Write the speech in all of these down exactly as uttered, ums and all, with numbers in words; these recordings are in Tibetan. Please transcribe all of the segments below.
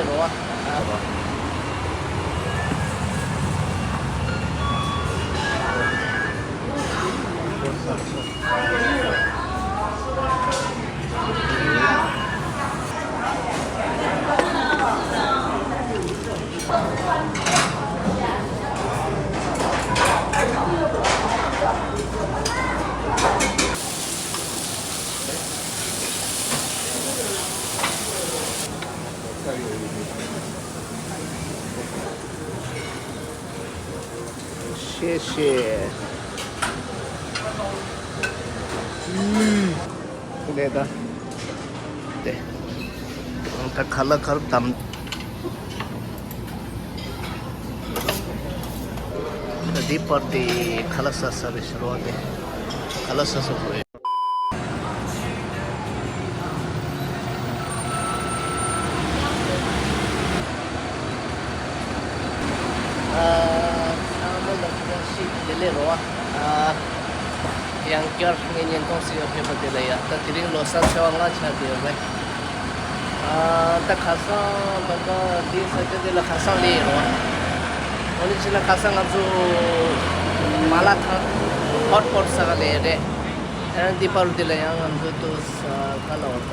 རོ། ཤེས་ཤེས། ཨུམ། དེ་ད། དེ། ད་ཁ་ལག་ཁར་དམ། ད་འདི་པར་དེ་ཁ་ལག་ཟ་ས་རེད་ཟེར་བ་དེ། ཁ་ལག་ཟ་ས་རེད། ཨ། ཚང་མ་ལ་བཀྲ་ཤིས་བདེ་ལེགས་རོ། ཨ། ཡང་བསྐྱར་ངའི་བརྙན་ཐུང་གཟིགས་ཡ་ཕེབས་པ་དེ་ལ་ཡ། ད་དེ་རིང་ལོ་གསར་ཚེས་པ་ལྔ་ཆགས་བསྡད་ཡོད་རེད། ཨ། ད་ཁ་སང་ད་ལྟ་འདི་ས་ཆ་འདི་ལ་ཁ་སང་སླེབས་ཡིན་རོ། འོ་ནི་ཕྱིན་ན་ཁ་སང་ང་ཚོ་མ་ལ་ཐང་ཧོཊ་པོཊ་ཟ་ག་སླེབས་རེད། ཨ། འདི་པར་འདི་ལ་ཡང་ང་ཚོ་ཏོག་ཙམ་ག་ལ་བ་ད།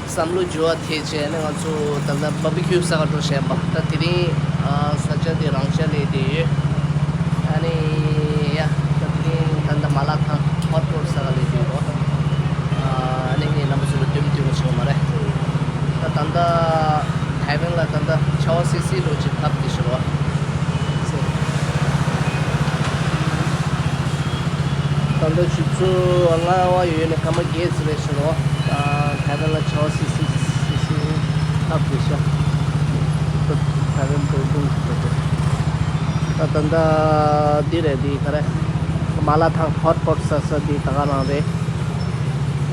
བསམ་བློ་འགྱུར་བ་ཐེབས་བྱས་ནས་ང་ཚོ་ད་ལྟ་བར་བི་ཁྱུ་ཟ་ག་འགྲོ་བཞིན་པ། ད་དེ་རིང་ཨ་ས་ཆ་དེ་རང་ཤག་སླེབས་བསྡད་ཡོད། ཨ་ནི་ཡ། ད་དེ་རིང་ད་ལྟ་མ་ལ་ཐང་ཧོཊ་པོཊ་ཟ་ག་སླེབས་བསྡད་ཡོད། ཨ་ནི་ངས་རྣམ་པ་ཚོ་ལ་སྟོན་སྟོན་པ་བྱུང་བ་མ་རེད། ད་ད་ལྟ་ཐའེ་ཝན་ལ་ད་ལྟ་ཆར་པ་སིལ་སིལ་འདྲ་ཅིག་བབས་བསྡད་ཤག་རོ། ད་ལྟ་ཆུ་ཚོད་ལྔ་པ་ཡོལ་ནས་སྐར་མ་བརྒྱད་ཙམ་རེད་ཤག་རོ། ཨ། ཐའེ་ཝན་ལ་ཆར་པ་སིལ་སིལ་སིལ་སིལ་བབས་བསྡད་ཤག་ཐའེ་ཝན་བོད་ལྗོངས་ཁུལ་དུ། ད་ད་ལྟ་འདི་རེད། འདི་ག་རེ། མ་ལ་ཐང་ཧོཊ་པོཊ་ཟ་ས་འདི་ད་ག་རང་རེད།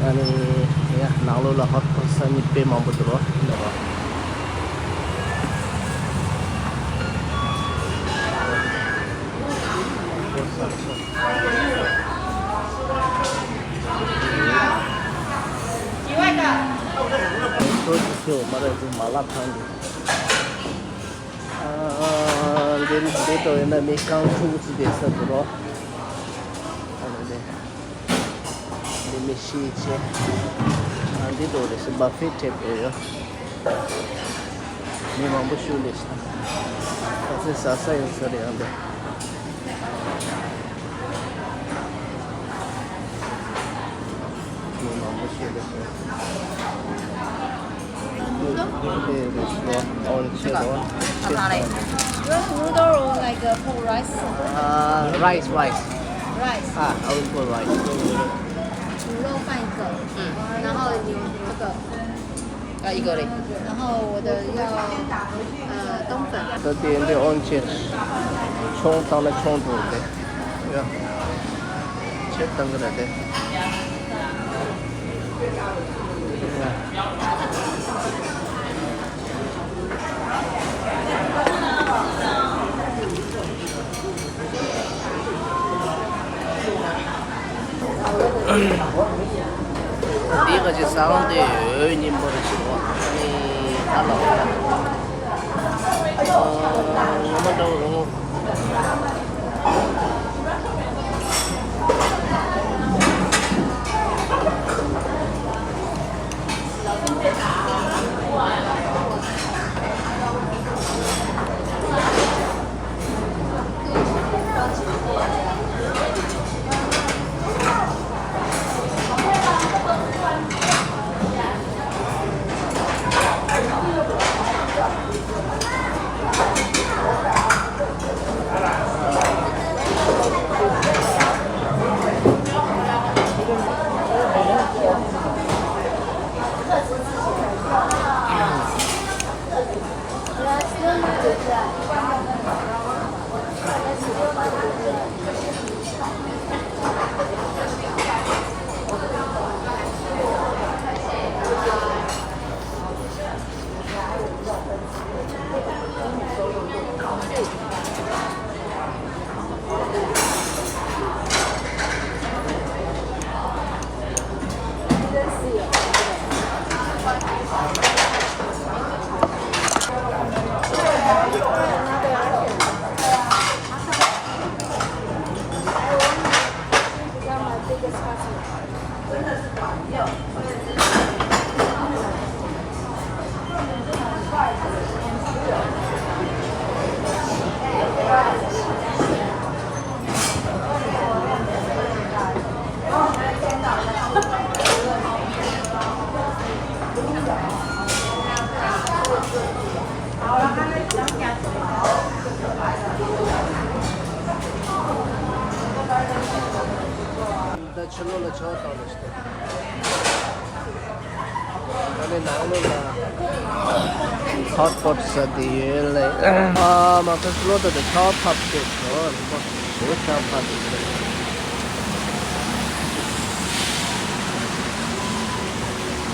ཨ་ནི་ཡ་ནང་ལོགས་ལ་ཧོཊ་པོཊ་ཟ་མཁན་དཔེ་མང་པོ་འདུག་རོ། འདི་རོ། ཁོ་ཅི་ཁེ་འོ་མ་རེད། འདི་མ་ལ་ཐང་འདི། ཨ། འདི་འདི་འགྲོ་ཡིན་ན་མི་རྐང་དྲུག་ཅིག་བསྡད་ས་འདུག་རོ། ཨ་ནི་འདི། འདི་མི་ཤི་ཆེ། ཨ། འདི་འགྲོ་རེད་ཟེར། བ་ཕེ་ཊེབ་རེད་ཡོད། མི་མང་པོ་ཞིག་སླེབས་ཤག་ད་ཚོད་ཟ་ས་ཡོད་ས་རེད། ཨ་འདི། མི་མང་པོ་ཞིག་སླེབས་ཤག་འདི་རེད་ཟེར། ཨོན་ཆེ་རོ། ཆེ་ས། You want noodle or like a pork rice? Uh, rice, rice. Rice. Ah, I will go rice. 卤肉饭一个，嗯，然后牛这个，要一个嘞。然后我的要呃冬粉。ད་དེ་འདི་ཨོན་ཆེ། ཆུང་བཏང་ན་ཆུང་འགྲོ་དེ། ཡ། ཆེ་བཏང་གི་རེད་དེ། ཡ། འདི་ག་ཅིག་ཟ་ཁང་དེ་འོད་སྙིང་པོ་རེད་ཤག་ཨ་ནི་ཨ་ལ་ཨ་ལ། ངོ་མ་འདྲ་བོ་རུང་། ད་ཕྱི་ལོགས་ལ་ཆར་པ་བཏང་རེད་ཤག་ད་ནི་ནང་ལོགས་ལ་ཧོཊ་པོཊ་ཟེར་དེ་ཡོད་ལེ། ཨ་མ་ཁ་ཕྱི་ལོགས་ད་ད་ཆར་པ་ཕབ་བསྡད་ཤག་ཨོ་ཆར་པ་ཕབ་བསྡད་ཤག་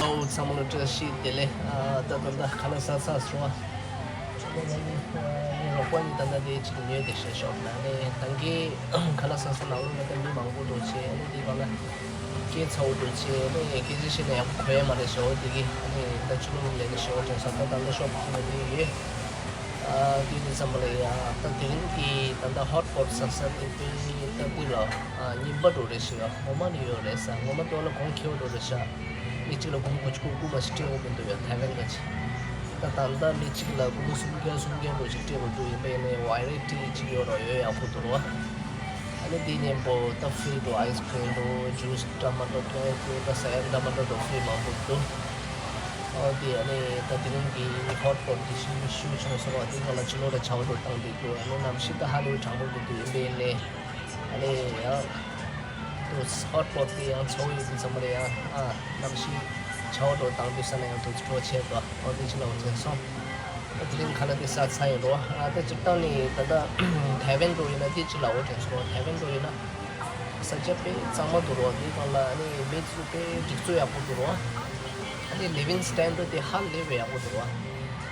ཨོ་ཚང་མ་ལ་བཀྲ་ཤིས་བདེ་ལེགས། ཨ་ད་ད་ད་ཁ་ལག་ཟ་ཚར་སོང་། ཨ་ནི་ངའི་རོགས་པ་གཉིས་ད་ལྟ་དེ་ཅིག་ཉོས་ཏེ་བཞག་ཤག་ཨ་ནི་ད་གིན་ཁ་ལག་ཟ་ས་ནང་ལོགས་ལ་ད་མི་མང་པོ་འདུག་བྱས། ཨ་ནི་དེ་གང་ལ་སྐད་ཚ་བོ་འདུག་བྱས། ཨ་ནི་སྐད་ཆ་བཤད་ན་ཡག་པོ་གོ་ཡ་མ་རེད་ཤག་དེ་གིས་ཨ་ནི་ད་ཕྱི་ལོགས་ལ་ལས་ཀ་བྱེད་དགོས་བྱུང་ས། ད་ད་ལྟ་ཤོབ་ཁང་ལ་བསྡད་ཡོད། ཨ་དེ་ནི་བསམ་པ་ལ་ཡ་ད་དེ་རིང་གི་ད་ལྟ་ཧོཊ་པོཊ་ཟ་ས་དེ་དཔེ་ད་དཔེ་ལ་ཨ་རྙིང་པ་འདྲ་རེད་ཤག་ངོ་མ་ནི་ཡོད་རེད་ས། ངོ་མ་ལྟོས་ལ་གོང་ཁེ་པོ་འདྲ་རེད་ཤག་མི་གཅིག་ལ་སྒོར་མོ་དགུ་བཅུ་གོ་དགུ་མ་ཞིག་སྤྲད་དགོས་མི་འདུག་ཡ། ཐའེ་ཝན་ག་ཅིག་ད་ད་ལྟ་མི་གཅིག་ལ་སྒོར་མོ་སུམ་བརྒྱ་སུམ་བརྒྱ་འདྲ་ཞིག་སྤྲད་དགོས་འདུག་ཡིན་པ་ཡིན་ནའི་ཝེ་རའི་ཊི་གཅིག་ཡོད་རོགས་ཡོད་ཡག་པོ་འདུག་རོ། ཨ་ནི་དེ་མཉམ་པོ་ད་ཧྥི་རི་འདྲ་ཨའི་སི་ཁི་རིམ་འདྲ་ཇུས་འདྲ་མ་འདྲ་འཐུང་ཡག་འདུག་ད་ཟ་ཡག་འདྲ་མ་འདྲ་འདྲ་ཧྥི་རི་མང་པོ་འདུག་ཨོ་དེ་ཨ་ནི་ད་དེ་རིང་གི་ཧོཊ་པོཊ་དེ་ཞུ་ཞུ་བྱུང་སོང་བ། དེ་ག་ལ་ཕྱི་ལོགས་ལ་ཆར་པ་འདྲ་བཏང་བསྡད་འདུག་ཨ་ནི་གནམ་གཤིས་ད་ཧ་ལས་པའི་གྲང་མོ་འདུག་དེ་ཡིན་པ་ཡིན་ནའི། ཨ་ནི་ཡང་དུ་ཧོཊ་པོཊ་དེ་ཡང་ཚ་བོ་ཡོད་དུས་ཙམ་པ་ལ་ཡང་ཨ་གནམ་གཤིས་ཆར་པ་འདྲ་བཏང་དུས་ས་ན་ཡང་དུ་སྤྲོ་ཆེ་དོ། ཨོ་དེ་ཅི་ལ་འོ་དྲན་སོང་། ཨོ་དེ་རིང་ཁ་ལག་དེ་ཟ་ཚར་ཡིན་རོ། ཨ་ད་སྤྱིར་བཏང་ནི་ད་ལྟ་ཐའེ་ཝན་འདྲ་ཡིན་ན་དེ་ཅི་ལ་འོ་དྲན་སོང་། ཐའེ་ཝན་འདྲ་ཡིན་ན་ས་ཆ་དཔེ་གཙང་མ་འདུག་རོ། དེ་གང་ལ་ཨ་ནི་མི་ཚོ་དཔེ་སྒྲིག་འཛུགས་ཡག་པོ་འདུག་རོ། ཨ་ནི་ལི་ཝིང་སི་ཊན་ཌར་ཌི་དེ་ཧ་ལས་པའི་ཡག་པོ་འདུག་རོ།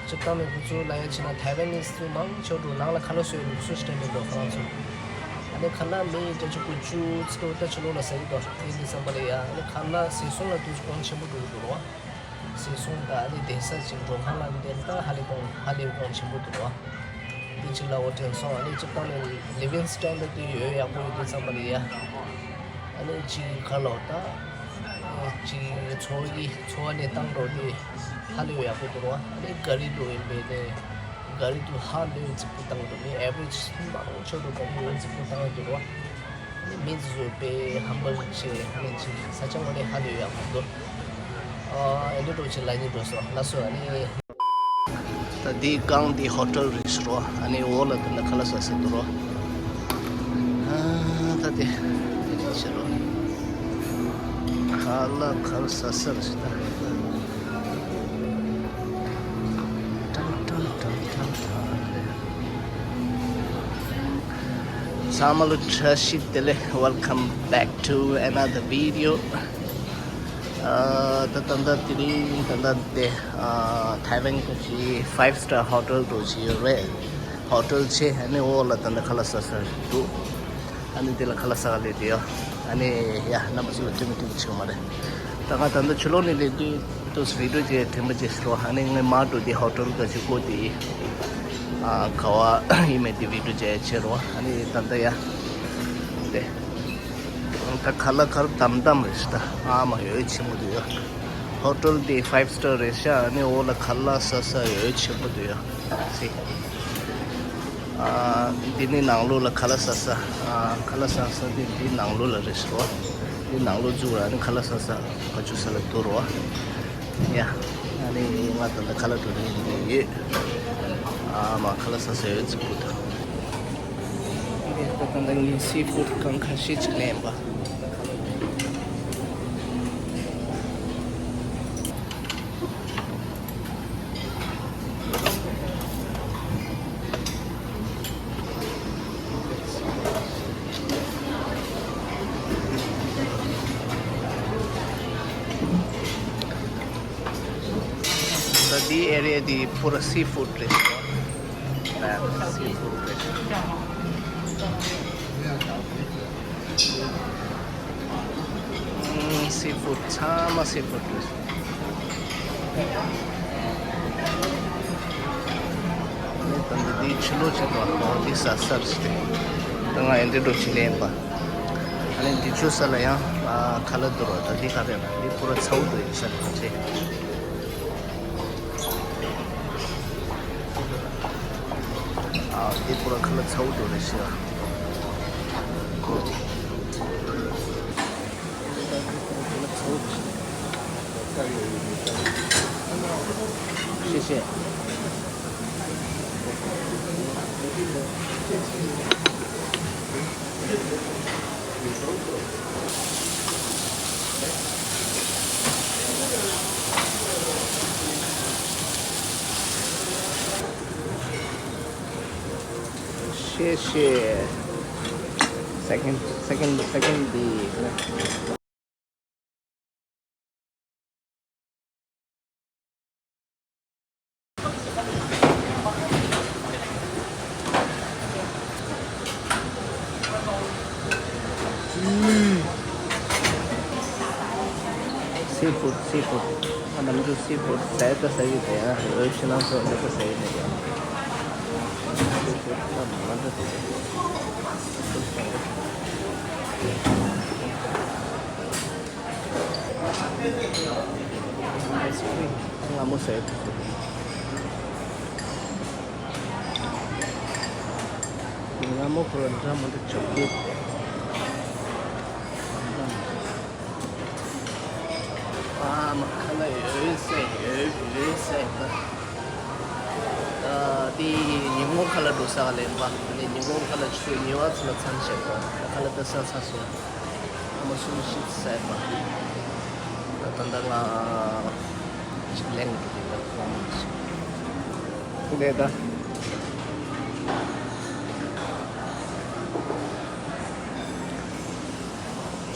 སྤྱིར་བཏང་ནས་ཁོ་ཚོ་ལ་ཡ་བྱས་ན་ཐའེ་ཝན་ནི་སི་མང་ཆེ་བ་ནང་ལ་ཁ་ལག་བཟོ་ཡི་ལུགས་སྲོལ་ཞིག་སྤྲད་མི་འདུག་ཁོ་རང་ཚོ། ཨ་ནི་ཁ་ལག་མི་བརྒྱ་ཆ་དགུ་བཅུ་ཙམ་ད་ཕྱི་ལོགས་ལ་ཟ་གི་འདུག་དེ་འདི་བསམ་པ་ལ་ཡ་ཨ་ནི་ཁ་ལག་ཟས་སོང་ལ་དུས་གོང་ཆེན་པོ་འགྲོ་གི་འདུག་རོ། ཟས་སོང་དང་ཨ་ནི་བསྡད་ས་ཅིག་འགྲོ་ཁང་ལ་འདི་ད་ཧ་ལས་གོང་ཧ་ལས་གོང་ཆེན་པོ་འདུག་རོ། འདི་ཅིག་ལ་འོ་དྲན་སོང་། ཨ་ནི་སྤྱིར་བཏང་ནས་ལི་ཝིང་སི་ཊན་ཌར་ཌི་དེ་ཡོད་ཡག་པོ་ཡོད་དུས་བསམ་པ་ལ་ཡ། ཨ་ནི་ཅིག་ག་ལ་འོ་ད། ཅིག་འཚོ་བའི་འཚོ་བ་གནས་སྟངས་འདྲ་དེ་ཧ་ལས་ཡག་པོ་འདུག་རོ། ཨ་ནི་ག་རི་འདྲ་ཡིན་པས་ནས་ག་རི་དུ་ཧ་ལས་རྫིག་པོ་བཏང་འདུག་མི་ཨེ་ཝ་རེཇ་མང་ཆེ་བ་དུ་གོང་མོ་རྫིག་པོ་བཏང་འདུག་རོ། ཨ་ནི་མི་ཚོ་དཔེ་ཧམ་པ་ཆེ། ཨ་ནི་ཅིག་ས་ཆ་དངོས་གནས་ཧ་ལས་ཡག་པོ་འདུག་ཨ་ཨེ་འདྲ་འདྲ་ཅིག་ལ་ཉིན་འགྲོ་སོང་ལ་སོ། ཨ་ནི། ད་འདི་གང་འདི་ཧོ་ཊེལ་རེད་ཟེར་རོ། ཨ་ནི་འོག་ལ་དེ་འདྲ་ཁ་ལག་ཟ་ས་འདུག་རོ། ཨ་ད་དེ་དེ་རེད་ཟེར་རོ། ཁ་ལག་ཁ་ལག་ཟ་ས་རེད་ཟེར་ད། ཏང་ཏང་ཏང་ཏང་ཏང་། ཚང་མ་ལ་བཀྲ་ཤིས་བདེ་ལེགས། Welcome back to another video. ཨ་ད་ད་ད་དེ་རིང་ད་ད་དེ་ཨ་ཐའེ་ཝན་གྱི་ཕའིབ་སི་ཊར་ཧོ་ཊེལ་འདྲ་ཅིག་ཡོད་རེད། ཧོ་ཊེལ་ཆེ། ཨ་ནི་འོག་ལ་ད་ད་ཁ་ལག་ཟ་ས་འདུག་ཨ་ནི་དེ་ལ་ཁ་ལག་ཟ་ག་སླེབས་བསྡད་ཡོད། ཨ་ནི་ཡ་རྣམ་པ་ཚོ་ལ་ཐུགས་མི་ཐུགས་ཆེ་བ་མ་རེད། ད་ང་ད་ལྟ་ཕྱི་ལོགས་ནས་སླེབས་དུས་དུས་བི་ཌིའོ་ཅིག་དྲན་པ་ཅིག་ཟེར་རོ། ཨ་ནི་ངས་མར་འགྲོ་དེ་ཧོ་ཊེལ་ག་ཅིག་བསྐོར་དེ་ཨ་ག་བ་ཡིན་མེད་དེ་བི་ཌིའོ་ཅིག་བྱེད་རོ། ཨ་ནི་ད་ལྟ་ཡ་དེ། ད་ཁ་ལག་ཁར་དམ་དམ་རེད་ཤག་ད་ཨ་མ་ཡོད་ཆེན་པོ་འདུག་ཡ། ཧོ་ཊེལ་འདི་ཕའིབ་སི་ཊར་རེད་ཤག་ཨ་ནི་འོག་ལ་ཁ་ལག་ཟ་ས་ཡོད་ཆེན་པོ་འདུག་ཡ། སི། ཨ་འདི་ནི་ནང་ལོགས་ལ་ཁ་ལག་ཟ་ས། ཨ་ཁ་ལག་ཟ་ས་འདི་འདི་ནང་ལོགས་ལ་རེད་ཤག་འདི་ནང་ལོགས་འཛུལ་ར་ཨ་ནི་ཁ་ལག་ཟ་ས་ག་ཅུ་ས་ལ་འདུག་རོ། ཡ། ཨ་ནི་ང་ད་ལྟ་ཁ་ལག་འགྲོ་རིན་འདི་ཡོད། ཨ་མ་ཁ་ལག་ཟ་ས་ཡོད་ཚིག་པོ་དང་། ངས་ད་ལྟ་ངས་སི་ཕུཌ་གང་ཁ་ཤས་ཅིག་ལེན་པ། ད་འདི་ཨེ་རི་ཡ་འདི་ཕུ་ར་སི་ཕུཌ་རེད། ཨ་སི་ཕུཌ་རེད། ཨ་སི་ཕུཌ་ཚང་མ་སི་ཕུཌ་རེད། ཨ་ནི་ད་འདི་འདི་ཕྱི་ལོགས་ཅིག་དང་འོ་འདི་ཟ་ས་རེད། ད་ང་ཡང་འདི་འགྲོ་ཅིག་ལེན་པ། ཨ་ནི་འདི་ཆུ་ས་ལ་ཡང་ཨ་ཁ་ལག་འདུག་རོ། ད་འདི་ག་རེ་ན་འདི་པུ་ར་ཚ་བོ་འདུག་ཡིན་ས་རེད་ཅེ། ཨ་འདི་པུ་ར་ཁ་ལག་ཚ་བོ་འདུག་རེད་ཤི། ཤེས་ཤེས། ཤེས་ཤེས། སེ་ཀེན་སེ་ཀེན་སེ་ཀེན་འདི། སི་ཕུཌ། སི་ཕུཌ། ཨ་ནམ་རྒྱུན་སི་ཕུཌ་ཟས་ད་ཟ་གི་རེད། ཨ་འོས་ཤིང་ལང་ཚོ་འདི་ད་ཟ་གི་རེད། སི་ཕུཌ་ད་མ་འདྲ་དེ། ང་མོ་ཟས། ང་མོ་ཁོ་ལ་འདྲ་མི་འདུག་ཅོག་ལེ་ཊི། ཨ་མ་ཁ་ལག་ཡོད་ཟེར་ཡོད་ཡོད་ཟེར། ཨ་དེ་ཉིན་གུང་ཁ་ལག་འགྲོ་ས་ག་ལེན་པ། ནས་ཉིན་གུང་ཁ་ལག་ཆུ་ཉི་བ་ཚོ་ལ་མཚམས་བཞག་པ། ཁ་ལག་ད་ཟ་ཚར་སོང་། ཨ་མ་སུ་ཤི་ཟས་པ། ད་ད་ལྟ་ང་ཅིག་ལེན་གི་འདུག་ཡོད། ཁོང་ཅིག་ལས་ད།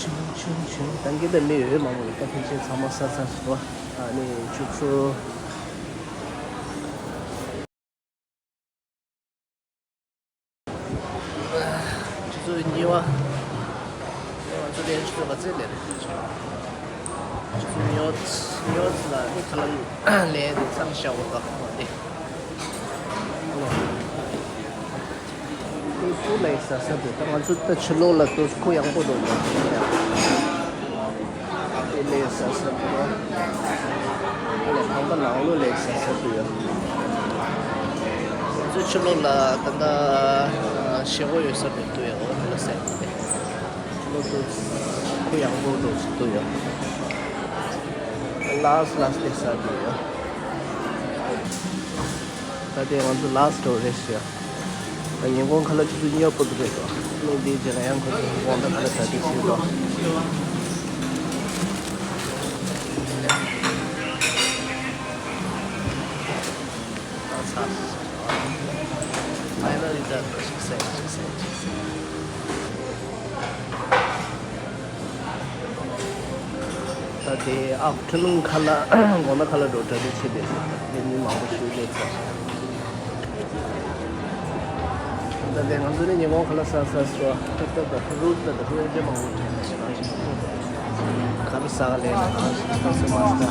ཆུང་ཆུང་ཆུང་། ད་གིན་ད་མི་ཡོད་མང་པོ་ཡོད། ད་ཕལ་ཆེར་ཚང་མ་ཟ་ཚར་སོང་། ཨ་ནི་ཆུ་ཚོད། ཆུ་ཚོད་གཉིས་པ། ང་ཚོ་དེ་ཆུ་ཚོད་ག་ཚོད་ལས་རེད། ཆུ་ཚོད་ཉི་ཉི་ལ་ནི་ཁ་ལག་ལས་དེ་མཚམས་བཞག་པ་དང་དེ། ཏོག་ཙམ་ལས་ཟ་ས་འདུག་ད་ང་ཚོ་ད་ཕྱི་ལོགས་ལ་ཏོག་ཙམ་ཁུ་ཡངས་པོ་འདུག་ད། དེ་ལས་ཟ་ས་འདུག་ཨ་ལས་ཁང་པ་ནང་ལོགས་ལས་ཟ་ས་འདུག་ཡ། ང་ཚོ་ཕྱི་ལོགས་ལ་ད་ལྟ་བཞེས་སྒོ་ཡོད་ས་རེད་འདུག་ཡ། འོ་དེ་ལ་ཟས་ཏེ། ཕྱི་ལོགས་ཏོག་ཙམ་ཁུ་ཡངས་པོ་འདུག་ཟེར་འདུག་ཡ། ལཱ་སི་ལཱ་སི་ལས་ཟ་འདུག་ཡ། ད་དེ་ང་ཚོ་ལཱ་སི་ཊི་རེད་ཤག་ད་ཉིན་གུང་ཁ་ལག་ཆུ་ཚོད་གཉིས་པ་བར་དུ་རེད་དོ། ནི་འདིའི་རྗེས་ལ་ཡང་ཁོ་ཚོ་དགོང་དག་ཁ་ལག་ཟ་དུས་ཟིན་དོ། ད་ཚར་སོང་། ཕའི་ནལ་ལི་ད་ཞིག་ཟས་ཞིག་ཟས་ཞིག་ཟས། ད་དེ་ཨབ་ཊར་ནུན་ཁ་ལག་དགོང་དག་ཁ་ལག་འགྲོ་གྲ་སྒྲིག་བྱེད་དེ་འདི་མི་མང་པོ་ཞིག་སླེབས་ཚར་སོང་། ད་དེ་ང་ཚོ་ནི་ཉིན་གུང་ཁ་ལག་ཟ་ཟ་སོ་ཏག་ཏག་ད་ཧུ་རུ་ད་ད་ཧུ་རུ་ཅེ་མང་པོ་ཐོན་ནས་རང་ཞིག་ཁ་རུ་ཟ་ག་ལས་ན་རང་ཞིག་ཁ་སོ་མ་ཟ།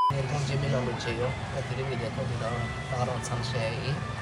བརྙན་ཐུང་རྗེས་མའི་ནང་དུ་མཇལ་ཡོང་། ད་དེ་རིང་གི་བརྙན་ཐུང་འདི་དང་ད་ག་རང་མཚམས་བཞག་ཡིན།